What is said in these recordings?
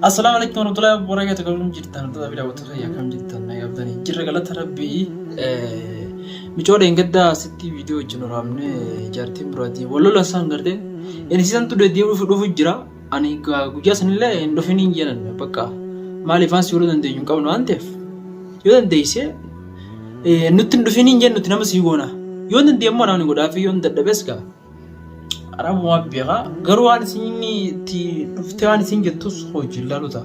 Assalaamu alaikum warahmatullahi wabarakatuh. Kam jirtan? Hordofaa fi daawwattoota kiyya kam jirtan? Nagaa qabdanii? Jirra galata rabbii. Micoo dheengaddaa asitti viidiyoo wajjin waraabne jaartiin biraatiin wal lola isaan gartee inni sisantu deebi'ee dhufu dhufu jira. Ani guyyaa sanillee hin dhufin hin jedhan bakka maaliif waan si godhuu dandeenyu hin qabnu waan ta'eef yoo dandeessee nutti hin dhufin hin jennutti nama sii goona. Yoo dandeenye immoo namni godhaafi yoo dadhabes gaa. Arabumaa beekaa garuu waan isin itti dhuftee waan isin jettus hojii ilaalu ta'a.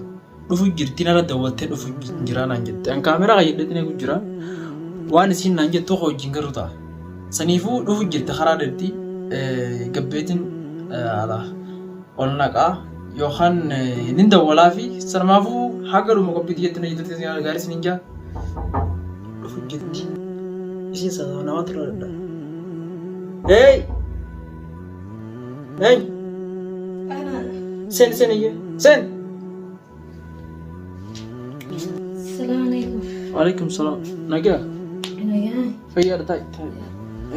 Dhufu jirti narra dawwattee dhufu jira naan jette. An kaameraa kayyadheetiin eegu jira. Waan isin naan jettu hojiin garuu ta'a. Saniifuu dhufu jirti karaa dheerti gabbeetiin ala ol naqaa yookaan nin dawwalaa fi sanumaafuu haga dhuma qophiitti jettu na jettu gaarii isin hin jaa. Dhufu jirti. Isin sana nama tura dadha. Hey! Hey! Sen sen iyyee. Sen! Salaam alaikum. Waalaikum salaam. Nagaa. Nagaa. Fayyaadha taa'i taa'i.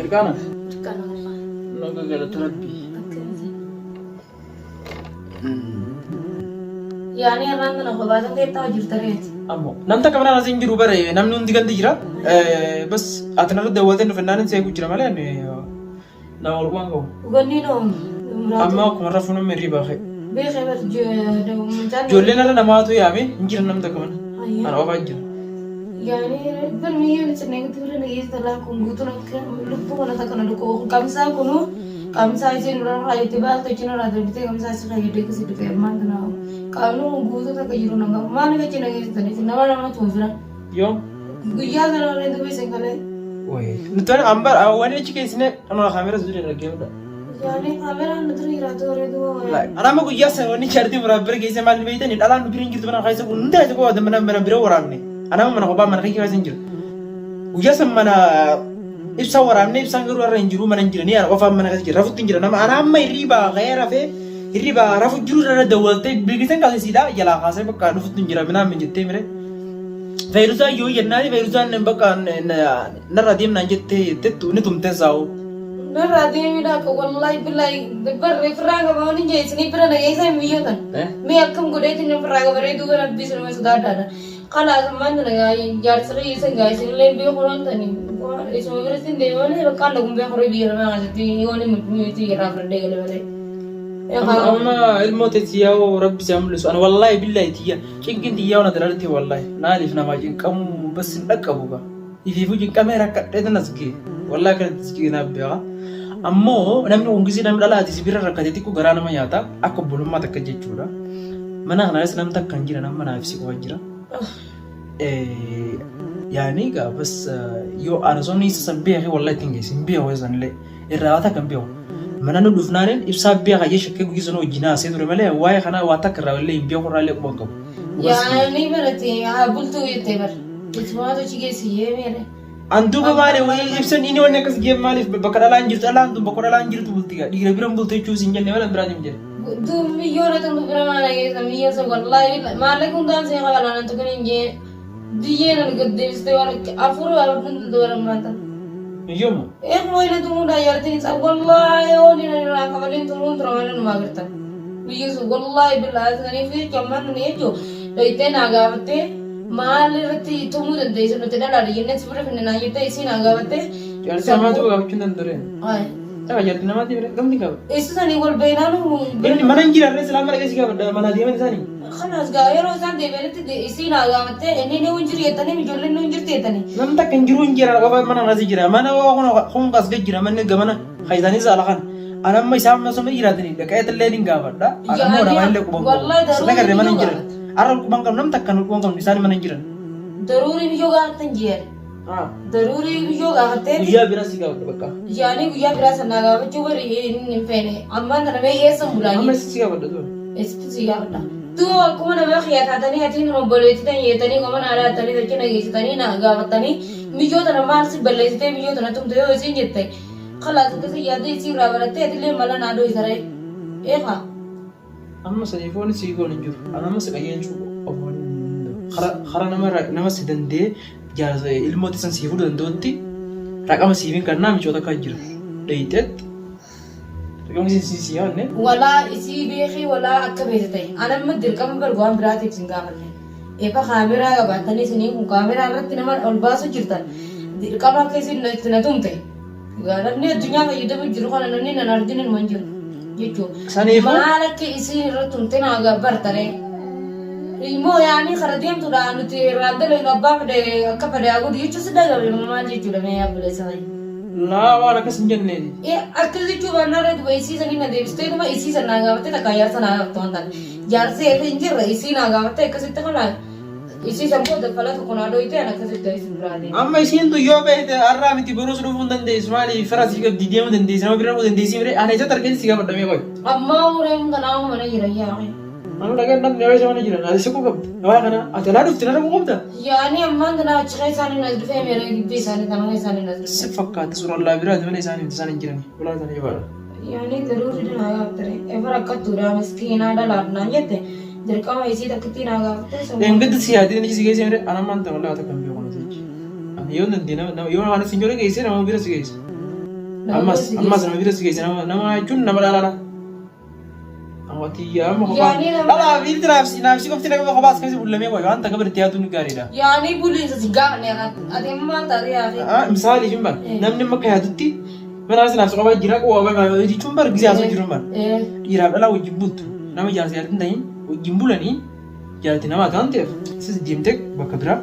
Ergaana. Dirqama wallahi. Nagaa galata rabbii. Akkamitti? Yaani irraan kana kophaa kan teettaa jirta reeti. Ammoo namni takka manaan asiin jiru bare namni hundi gandi jira. Bas ati narra dawwaltee dhufe naan seequ jira malee ani nama ol waan qabu. Wanni noo Amma akkuma rafuu namni hirriibaa ka'e. Beekee bar mucaan. Ijoolleen irra namaatu yaame hin jiran namni takka mana. Ana qofaa jira. Yaani bar miyyoo ni cinna guutuu bira nageessa talaa kun guutuun akka lubbuu kana takka na dhukkoo qabsaa kunuu. Qamsaa isheen irraa kaayyatti baastu achi irraa darbitee qamsaa ishee kaayyadee akkasii dhufe ammaan kana qaamni kun guutuu takka jiru nama maaliif achi na geessitan isin nama namatu hin fira Yoom? guyyaa sana warreen dubbee isin kalee Wayii. Nuti ambar waan achi keessine anuma kaamera zuure dhaggeeffadha. yaani kaameraan nu dura jiraatu warreen duuba warreen Ana amma guyyaa sana wanni chaartii muraa bira geesse maal beeytani dhalaan nu bira hin jirtu mana keessa kun hundi keessa qofa mana mana bira waraabne. Ana amma mana kophaa mana keessa hin jiru. Guyyaa sana mana Ibsaan waraabnee ibsaan garuu har'a hin jiru mana hin jiranii ana qofaan mana keessa jira rafutti hin jira nama ana amma hirribaa ka'ee rafee hirribaa rafu jiru irra dawwaltee bilgisan kaasisiidha jalaa kaasee bakka dhufutti hin jira minaan jettee mire. Fayruzaan yoo jennaani fayruzaan bakka narra deemnaan jettee jettettu ni tumtee saa'u. Narraa deemidha akka wallaahi billaahi barree firraa qaba waan hin jee isinii bira nageessaa hin miyyootan. Mee akkam godheetiin firraa qabaree duuba rabbii isinuma sodaadhaadha. Kalaas ammaan tana gaa jaarsi kiyya isin gaa isinillee beeku laaltani isuma biratti hin deema malee bakka anna kun beeku biyya lamaa keessatti yoon miti irraa fudhadhee gale malee. Amma ilmoo teessi yaa'oo rabbi si haa mul'isu. Ani wallaahi billaahi tiyya cinqiin tiyyaa na dararte wallaahi naaliif namaa cinqamuu bas hin dhaqqabu gaa. Ifiifuu cinqamee rakkadhee tan as ga'e wallaahi kanatti si naaf beeka. Ammoo namni kun gisee namni dhalaati si bira rakkate xiqqoo garaa nama nyaata akka obbolummaa takka jechuudha. Mana kana keessa namni takka hin jiran amma naaf si qofa jira. Yaani egaa bas yoo ana osoo inni isa san beekee wallahi ittiin geessi hin beeku isa sanillee irraa waa takka hin beeku. Mana nu dhufnaaniin ibsaa beeka jee shakkee guyyaa sana wajjin haasee ture malee waa'ee kanaa waa takka irraa illee hin beeku irraa illee quba hin qabu. Yaani barate haa bultuu jettee bar. Isumaatu achi geessi jee meere. An duuba maali wayii ibsan inni wanni akkas jee maaliif bakka dhalaan jirtu dhalaan tun bakka dhalaan jirtu bulti gaa dhiira biran bulti jechuus hin jenne malee biraatiin jedhe. Duub miyyoo na tuntu bira maala keessa miyyoo sun wallaahi maallaqa hundaan see qaba naan tukin hin jee biyyee nan gad deebistee waan afur waan tuntu bara maata. Miyyoo moo? Eekuma ila tumuudhaan jaartiin isaa wallaahi oolii nan irraa kafaliin turuun tura malee numaa gartan. Biyyoo sun wallaahi billaahi saniif jechuun ammaan nani jechuun dhayitee naa gaafattee Maal irratti tumuu dandeessu nuti dhalaadha jennee si bira finne naan jettee isii naa gaafatte. Jaarsi namaatu gaafachuu hin danda'u. Ay. Tapha jaarti namaati bira gamni qaba. Isa sanii wal beeknaan Inni mana hin jiraarree silaa mana keessa gaafadha mana deeman isaanii. Kanaas gaa yeroo isaan deebi'anitti isii naa gaafatte inni ni hin jiru jettanii ijoolleen ni hin jirti jettanii. Namni takka hin jiru hin jira qofa mana keessa jira mana kun as gad jira manni gamana kaysaanis ala kana. Ana amma isaan osoo jiraatanii dhaqee illee ni gaafadha. Ana immoo namaa illee quban qabu. Sila garee mana hin jiran. Arra quban qabnu namni takka nu quban qabnu isaan mana hin jiran. Daruurii biyyoo gaafattan jeer. Daruurii biyyoo gaafattee. Guyyaa biraa si gaafadha bakka. Yaanii guyyaa biraa sanaa gaafachuu bari hin feene. Ammaan tana mee eessan bulaa Amma si gaafadha ture. Eessatti si gaafadha. Duuba akkuma nama kiyya taatanii atiin obboleettii tan jettanii qoma naa laattanii achi na geessitanii na gaafattanii miyyoo tana maal si balleessitee miyyoo tana tumte yoo isiin jette kalaas akkasii yaaddee isii irraa barattee atillee mala naa dhoysa ree. Eekaa. Amma saniif wanni sii goon hin jiru. Ani amma si qajeelchuu qofa waan hin danda'u. Kara kara nama nama si danda'ee jaarsa ilmoo teessan sii fuudhuu danda'utti raqama siif hin kannaa micoota akka jira. Dheeyxeet Dirqama isin si yaadne. Walaa isii beekii walaa akka beekte ta'e. Ani amma dirqama bar waan biraatiif sin gaafanne. Efa kaameraa qabaattanii isinii kun kaameraa irratti nama ol baasu jirtan. Dirqama akka isin itti na tumte. Namni addunyaa fayyadamu jiru kana namni nan arginu hin jiru. Jechuudha. Saniifuu- Maal akka isiin irratti tumte naa bartare. Immoo yaanii kara deemtuudha nuti irraan dalagnu abbaa fedhe akka fedhe haa godhu jechuun si dhagame maal jechuudha mee obboleessa keenya. Laa waan akkas hin jenneeti. Akkas jechuu baannaan irra duba isii sanii na deebistee dhuma isii san naa gaafattee takka jaarsa naa gaafatte waan taate. Jaarsi eessa hin jirre isii naa gaafattee akkasitti kana isii san booda fala tokko naa dhoyitee an akkasitti isin biraa deema. Amma isiin tun yoo beekte har'aa miti boruus dhufuu hin dandeessu maaliif fira sii qabdi deemuu dandeessi nama bira dhufuu dandeessi mire ana isatti argee si gaafadhamee qoy. Ammaa uree hunda naa mana jira yaa. Anu dhagaan namni yoo isa mana jiran ati siquu qabda. Waa kana ati alaa dhufte narra qabda. Yaani ammaan tana achi keessaan hin as dhufee meeree gibbii isaanii tana keessaan hin as Si dhufee. fakkaata suuraa allaa biraati malee isaanii miti isaan hin jirani. Ulaa isaanii jabaadha. Yaani daruurri naa gaafatare. Efa rakkattuudha miskiinaa dhalaadha naan jette dirqama isii takkittii naa gaafatte sun. Engeddi si yaadin inni si geesse mire ana ammaan tana wallaahi takka hin beeku nati jechi. Ani yoo dandee nama yoo waan si njole geesse nama bira si geesse. Ammas ammas nama bira si geesse nama nama jechuun nama dhalaadha. Amma amma kophaa. Yaani nama- Dhalaa fi ilti naafsi naafsi qofti nama kophaas keessa bullamee qoy waan takka biratti yaaduu ni gaariidha. Yaani buliinsa si gaafanne ati amma maal taate yaafee. Ah, misaaliif hin bar namni amma akka yaadutti mana as naafsi kophaa jira qowwaa jechuun bar gisee haasoo jiru bar. Dhiiraaf dhalaa wajjin bultu nama jaarsa jaartin ta'in wajjin bulanii jaarti namaa ta'an ta'eef sis deemtee bakka biraa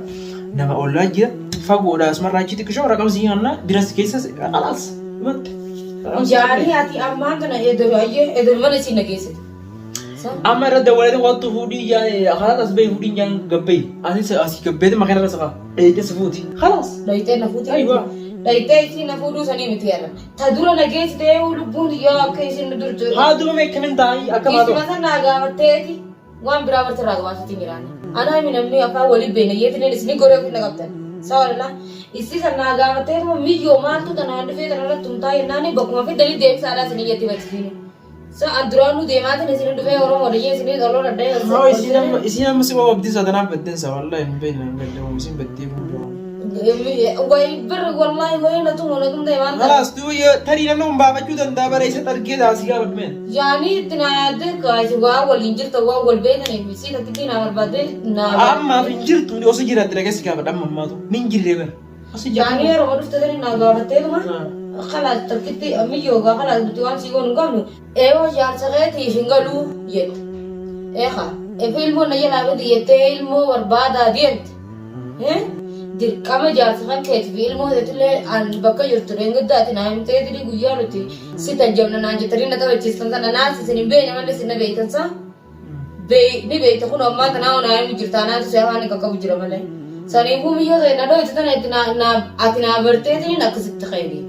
nama ollaa jira fagoodha asumarraa achi xiqqishoo raqamsi hanna biras keessas alaas dhumatti. Yaani ati ammaan tana eedalu ayyee eedalu mana isiin dhageessite. Amma irra dawwalee wattu fuudhii karaa as bahi fuudhii jaan gabbayi. Asis asii gabbeeti makana irra safa. Dheeyitee si fuuti. Khalaas. Dhayitee na fuute. Aywa. Dhayitee isiin na fuudhuu sanii miti yaala. Ta dura na geessite lubbuun yoo akka isiin nu durtu. Haa duba mee akkamin taa'ii akka maatoo. Isuma sana gaafatteeti waan biraa barta irraa gabaasuutti hin jiraanne. Anaa himi namni afaan walii beekna yeetiniin isinii goree ofiin na qabdan. Sawa lallaa. Isii sana gaafatteetuma miyyoo maaltu tanaan dhufee tanarratti tumtaa jennaani bakkuma fiddanii deebisaadhaa isinii jetti barsiisini. Sa an duraanuu deemaatiin isinii dhufee Oromoo dhayyee isinii toloo dhaddee. Haa isiin amma isiin amma si obdin sa tanaaf baddeen sa wallahi hin beekne hin galle isiin baddee fuudhu. Wayi bir wallahi wayi na tumu na tumtee waan ta'eef. Khalaas duuba yoo tarii namni kun baafachuu danda'a bara isa argee taasii gaafadhu mee. Yaani itti naa yaaddee kaasi waa waliin jirta waa wal beekaniif isii takkitti naa barbaadde naa Ammaaf hin jirtu osoo jiraatte dhaqee si gaafadha amma ammaatu min jirree bara. Osoo Yaani jiraatte. yeroo dhufte sani naa gaafatteetuma khalaas takkitti miyyoo gaa khalaas nuti waan sii goonu hin qabnu eewoo jaarsa keetiif hin galuu jette. Eekaa efa ilmoo na jalaa badi jettee ilmoo barbaadaa deemte. Dirqama jaarsa kan keetiif ilmoo teetillee an bakka jirtu dheengaddaati naa himtee dirii guyyaa nuti si tajjabna naan jettanii na taphachiistan sana naas isin hin beekne malee isin na beektan saa. Ni beekta kun ammaa tanaa onaa himu jirta anaatu si afaan hin qaqqabu jira malee. Saniifuu miyyoo ta'e na dhoyte tana itti ati naa barteetiin akkasitti ka'e.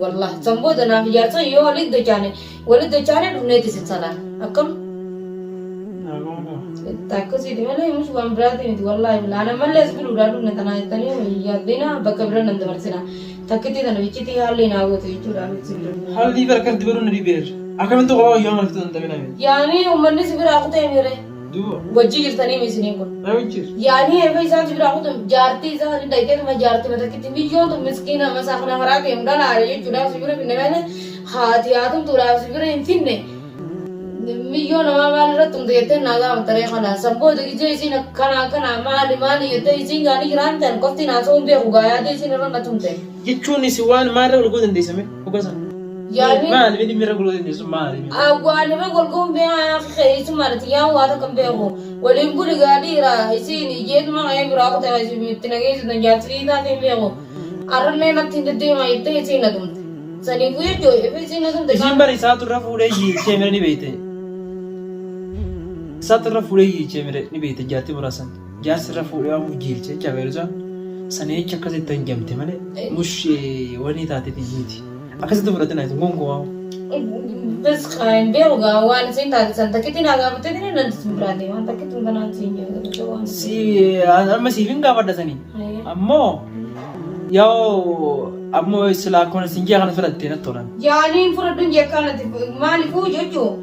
Wallah san booda naaf ijaarsa yoo walitti dachaane walitti dachaane dhufneetti isin salaan akkam. Akkasiiti malee mush waan biraati miti wallaahi bilaa ana malee as buluudhaa dhufne tanaa jettanii yaaddina bakka bira nan dabarsina takkitti tana bichitti haalli naa goote jechuudha miti bira. Haalli bara kanatti baruun na dhibeera. Akkamitti kophaa wayyaa maal fixuu danda'ame namni? Yaani uummanni si biraa kutee miire Duuba. wajji jirtanii misiniin kun. Namichi. Yaani efa isaan si biraa kutu jaartii isaa ni dhaqee jaartii matakkitti biyyoon tun miskiina masaa kana karaa deemu dhalaare jechuudhaaf si bira finne malee haati haatumtuudhaaf si bira hin finne. Miyyoo namaa maal irratti humte jettee naa gaafattaree kana san booda gijee isiin akkana akkana maali maali jettee isiin gaanii jiraan ta'an qofti naa ta'uun beeku gaa yaada isiin irra na tumte. Jechuun isin waan maalirra wal ga'uu dandeessame? Dhuga sana. Yaani Maali miti mirra guluu dandeessu maali? Waan irra golgoon beekaa keessumaa nati yaa waa takka hin beeku. Waliin buli gaadhiira isiin ijeetuma ka'ee biraa kutaa itti nageessitan jaarsi taatee hin beeku. Arrannee natti hin deddeemaa jettee isiin na tumte. Saniifuu jechuun ifi isiin na tumte. Isiin bari isaatu irra fuudhee jiilchee mire ni beekte. Isaatu irra fuudhee jiilchee mire ni beekte jaartii muraasan. Jaarsi irra fuudhee waan jiilchee jecha beerusa. Sana jecha akkasitti hanjamte malee mush wani taateef miti. Akkasitti fudhatina isin gonkumaa. Bas hin beeku gaa waan isiin taate san takkitti naa gaafattee tini nan isin biraa deema waan takkitti kanaan siin jedhu waan. Si amma siif hin gaafadha sanii. Ammoo yoo ammoo silaa akkuma isin jee kana filattee natti tolan. Yaani fudhadhuun jeekkaanati maaliifuu jechuun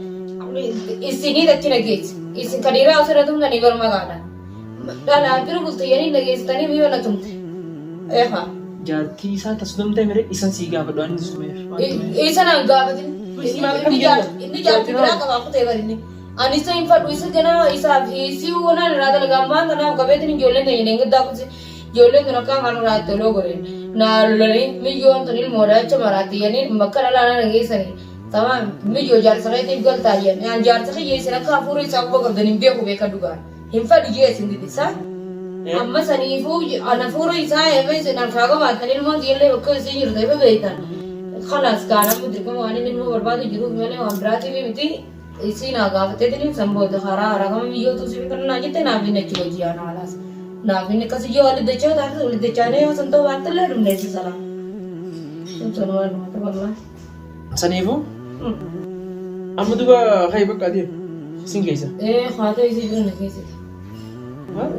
isinii achi nageessi. Isin kan dhiiraa osoo irra tumtanii barma gaadha. Dhalaa bira bultiyyanii nageessitanii miyyoo na tumte. Eehaa. Jaartii isaa tasdumtee mire isan sii gaafadhu ani sumeef. Isa naan gaafatin. Inni jaartii biraa qabaa kutee bari inni. Ani isa hin fadhu isa ganaa isaaf isii wanaan irraa dalagaa ammaan tanaaf qabeetiin ijoolleen teenya deengiddaa kusi ijoolleen tun akka afaan irraa itti oloo godhe naa lolanii miyyoon tun ilmoodha jecha maraatti yanii bakka dhalaa na geessanii tamaam miyyoo jaarsa keetiif galtaa jedhan an jaarsa kiyya isin akka hafuura isaa quba qabdan hin beeku beeka dhugaan hin fadhu jee isin dide saa amma saniifuu an hafuura isaa eefa isin harkaa qabaattan ilmoon tiyyallee bakka isin jirtu eefa beektan kalaas kaan amma dirqama waan inni ilmoo barbaadu jiruuf malee waan biraatiif miti. Isii naa gaafateetiin san booda karaa haaraa gama miyyootuu si bitan naa jette naaf inni achi wajji yaana halaas. Naaf inni akkasii yoo walitti dachaa taate walitti dachaanee yoo san ta'uu baatte illee dhumne si salaa. Sun sanumaan dhumate wallahi. Saniifuu amma duba kai bakka adeemu isin keessa. Ee haatee isii bira na geessite.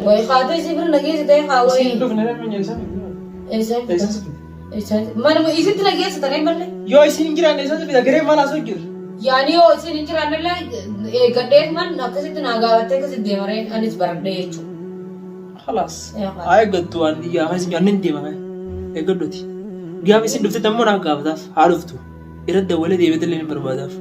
Wayi haatee isii bira na geessite haa wayi. Isin dhufne namni nyeessan. Eessaan Eessan fida? si fida? Eessaan manuma isitti na geessite ree malee. Yoo isin hin jiraanne eessan si fida? Garee maal haasoo jiru? Yaani yoo isin hin jiraannellee eeggadheetuman akkasitti naa gaafattee akkasitti deemaree anis baradhee jechuudha. Khalaas. Yaa khalaas. Haa eeggattu waan yaa keessa hin annin deema kai. Eeggadhuti. Gaafa isin dhufte ammoo naa gaafataaf haa dhuftu. Irra dawwalee deebi'ee illee hin barbaadaaf.